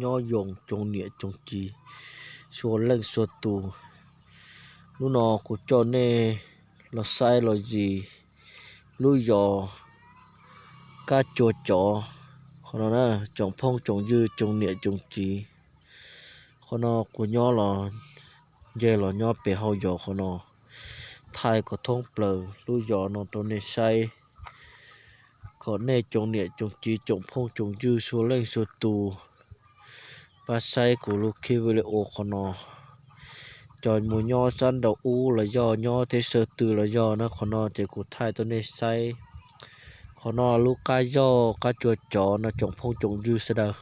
nyob zoo tsoom niam tsoom txiv, txhua leej txhua tus. Hnub no kuv coj nej los saib los zis lub zos Kab Cua Cov. Qhov no na, tsoom phooj tsoom ywg tsoom niam tsoom txiv, qhov no kuv nyob los, nce los nyob pem hauv zos qhov no, thaij kom thoob plaws lub zos no rau nej saib, kom nej tsoom niam tsoom txiv tsoom phooj tsoom ywg txhua leej txhua tus pab saib kuv lub clip video qhov no. Cov mus nyob sab nraud ub los yog nyob teb chaws twg los yog na, qhov no ces kuv thaij rau nej saib. Qhov no lub Kab Yoj Kab Cua Cov no tsoom phooj tsoom ywg sawv daws.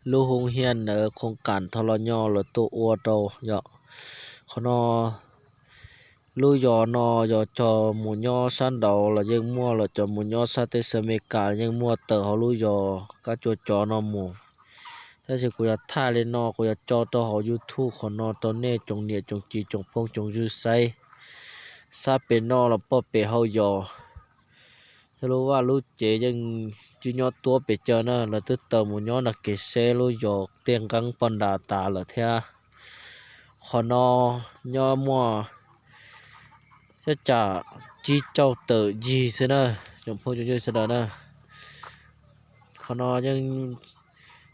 Lub hoo hiaj ntawd khoos kam thov los nyob lawv tuaj ua rau yom. Qhov no, lub zos no yog cov mus nyob sab nraud los yeej muaj lawm, cov mus nyob sab teb chaws Amelikas yeej muaj tawm hauv lub zos Kab Cua Cov no mus. Tab sis kuv yuav thaij li no kuv yuav tso rau hauv YouTube qhov no rau nej tsoom niam tsoom txiv tsoom phooj tsoom ywg saib. Sab pem no los pog pem hauv zos, cov lub vaj lub tsev yeej tsis nyob tuab pes tsawg na, lawv twb tawm mus nyob nram kev seb lub zos tiaj nqeeb poj nrad tas lawm thiab. Qhov no nyob muaj tsab tsam tsib caug tawm yig xwb na, tsoom phooj tsoom ywg sawv daws na. Qhov no yeej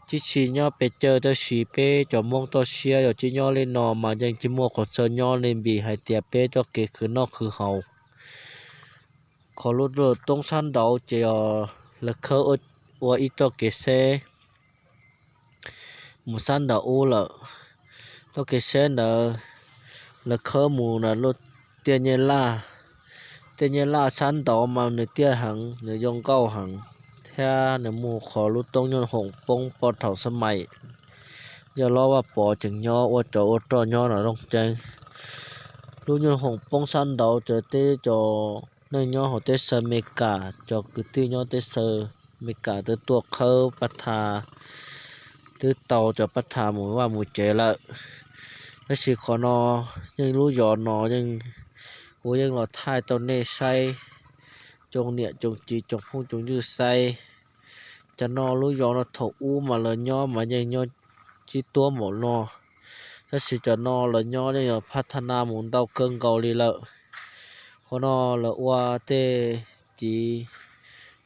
tsis tshis nyob pes tsawg tab sis peb cov Hmoob toj siab yog tsis nyob li no mas yeej tsis muaj qhov txawj nyob li vim hais tias peb txoj kev khwv noj khwv haus. Qhov lub roob sab nraud ces yog lawv khawb ua ib txoj kev seb mus sab nraud ub lawm. Txoj kev seb ntawd lawv khawb mus na lub tiaj Nyab Laj. Tiaj Nyab Laj sab nraud mas nws tiaj heev, nws zoo nkauj heev, thiab nws mus qhov lub roob Nyuj Hoom poob poj thaum xab mais yog Lob Vaj Pov tseem nyob ua tsov ua rog nyob no zoo ceeb. Lub Nyuj Hoom poob sab nraud ces teb cov neeg nyob hauv teb chaws Amelikas, cov kwv tij nyob teb chaws Amelikas twb tuaj khawb pab tha, twb tau cov pab tha mus vaj mus tsev lawm. Tab sis qhov no yeej lub zos no yeej, kuv yeej los thaij rau nej saib, tsoom niam tsoom txiv tsoom phooj tsoom ywg saib. Cov no lub zos no thaum ub mas lawv nyob mas yeej nyob tsis tuab npaum no, tab sis cov no lawv nyob yeej yog phab thab naj mus ntau kawg nkaus li lawm. Qhov no lawv ua tej txiv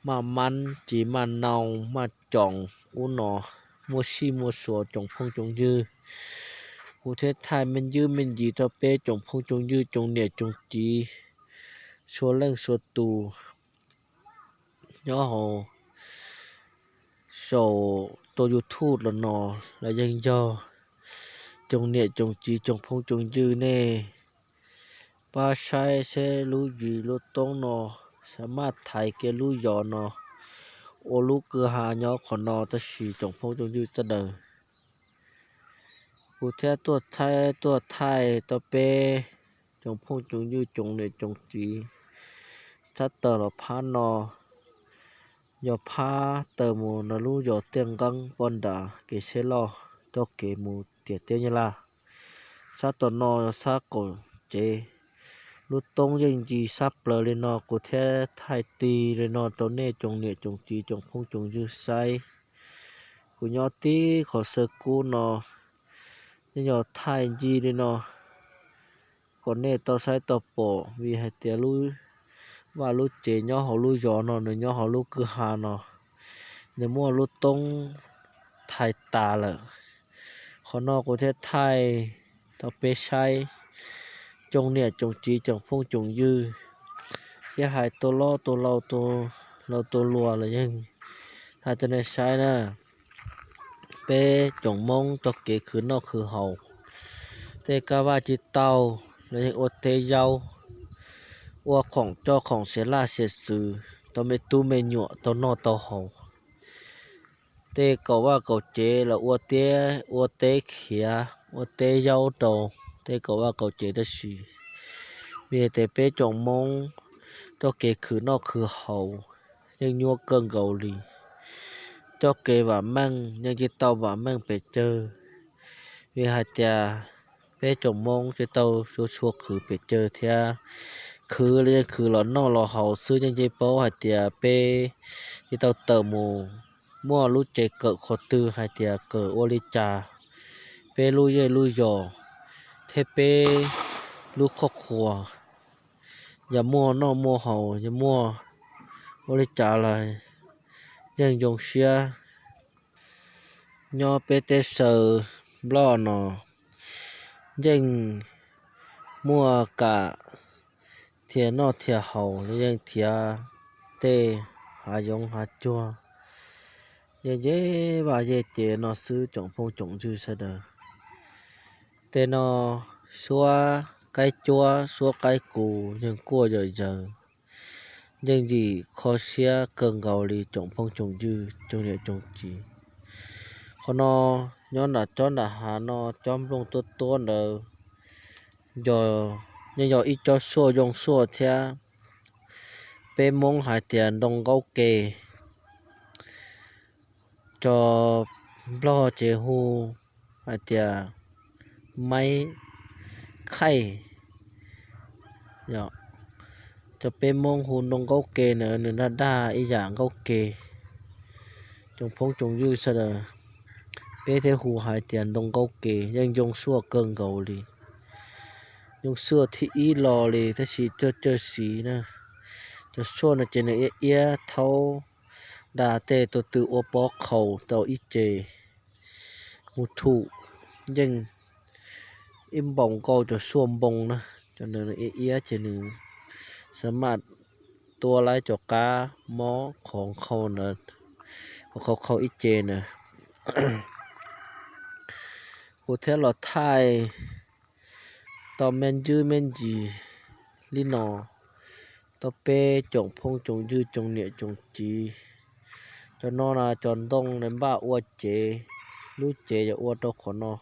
maj mab, txiv maj nau, maj coom ub no, muaj sij muaj sua tsoom phooj tsoom ywg. Kuv thiaj thaij me ntsis me ntsis rau peb tsoom phooj tsoom ywg tsoom niam tsoom txiv txhua leej txhua tus nyob hauv saum tus YouTube los no los yeej yog tsoom niam tsoom txiv tsoom phooj tsoom ywg nej pab saib seb lub zis lub toob no xav maj thaiv kiag lub zos no ua lub kwj ha nyob qhov no tab sis tsoom phooj tsoom ywg sawv daws. Kuv thiaj tuaj thaij tuaj thaij tau peb tsoom phooj tsoom ywg tsoom niam tsoom txiv sab tawm los phab no, yog phab tawm mus no lub zos tiaj nqeeb poj nrad kev seb loj, txoj kev mus tiam teb Nyab Laj. Sab tom no yog sab qaum tsev, lub toob yeej ncig sab plaws li no kuv thiaj thaij tig li no rau nej tsoom niam tsoom txiv tsoom phooj tsoom ywg saib. Kuv nyob tib qhov xaw kub no, yeej yog thaij ncig li no kom nej tau saib tau pom vim hais tias lub vaj lub tsev nyob hauv lub zos no nws nyob hauv lub kwj ha no, nws muaj lub toob thaiv tas lawm. Qhov no kuv thiaj thaij tau peb saib, tsoom niam tsoom txiv tsoom phooj tsoom ywg, thiab hais tua lob tua laus tua luas los yeej hais rau nej saib na. Peb tsoom Hmoob txoj kev khwv noj khwv haus, tej kab vaj tsis tau los yeej ua teb zaub, ua khoom coj khoom xiam laj xiam xwm tau me tub me nyuam tau noj tau haus. Tej kaum vaj kaum tsev los ua teb, ua teb khiav, ua teb zaub rau tej kaum vaj kaum tsev tab sis vim tias peb tsoom Hmoob txoj kev khwv noj khwv haus yeej nyuaj kawg nkaus li. Txoj kev vam meej yeej tsis tau vam meej pes tsawg, vim hais tias peb tsoom Hmoob tsis tau txhua txhua khwv pes tsawg thiab. Khwv los yeej khwv los noj los haus xwb, yeej tsis paub hais tias peb tsis tau tawm mus muaj lub tsev kawm qhov twg hais tias kawm ua li cas, peb lub zej lub zos thiab peb lub qhov qhuas yog muaj noj muaj haus, yog muaj ua li cas los yeej zoo siab. Nyob peb teb chaws Nplog no yeej muaj kam thiaj noj thiaj haus los yeej thiaj tej hav zoov hav tsuag, yeej yej vaj yej tsev no xwb tsoom phooj tsoom ywg sawv daws. Tej no suab qaib cuab suab qaib kus yeej kuaj yawm yaws, yeej yim kho siab kawg nkaus li tsoom phooj tsoom ywg tsoom niam tsoom txiv. Qhov no nyob nram cob nram hav no cob nplooj tuab tuab ntawd, yeej yog ib cob suaj zoo suaj thiab. Peb Hmoob hais tias ntoo nkaub ke, cov Nplog ces hu hais tias maib khaij, cov peb Hmoob hu ntoo nkaub ke na, nws dag dag ib yam nkaub ke. Tsoom phooj tsoom ywg sawv daws, peb thiaj hu hais tias ntoo nkaub ke yeej zoo suaj kawg nkaus li. Zoo suaj thib ib los li tab sis coj cawj siv na, cov suaj no ces nws iab iab thaub, dag tej tus twg ua pob qhaus tau ib ce mus thum, yeej ib npaum nkaus cov suaj npoo na. Cov nws iab iab ces nws xav maj tua laib cov qab mob qhov qhaus ntawd, qhov qhaus qhaus ib ce na. Kuv thiaj los thaij tau me ntsis me ntsis li no rau peb tsoom phooj tsoom ywg tsoom niam tsoom txiv. Cov no na cov ntoo npaj ua cev, lub cev yuav ua rau qhov no,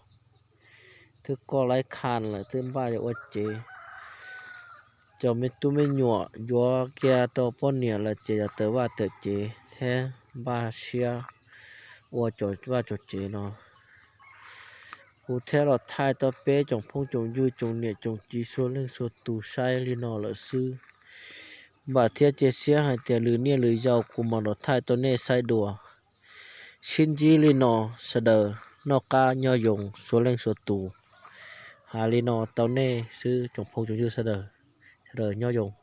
twb koj laib kha lawm twb npaj yuav ua cev. Cov me tub me nyuam yuav kiag rau poj niam lawm ces yog tawm vaj tawm tsev thiab npaj siab ua cov vaj cov tsev no. Kuv thiaj los thaij tau peb tsoom phooj tsoom ywg tsoom niam tsoom txiv suav leej suav tus saib li no lawm xwb. Npam thiab cia siab hais tias lwm niaj lwm zaus kuv mam los thaij tau nej saib dua. Sib ntsib li no, sawv daws noj qab nyob zoo suav leej suav tus. Hais li no tau nej xwb tsoom phooj tsoom ywg sawv daws, sawv daws nyob zoo.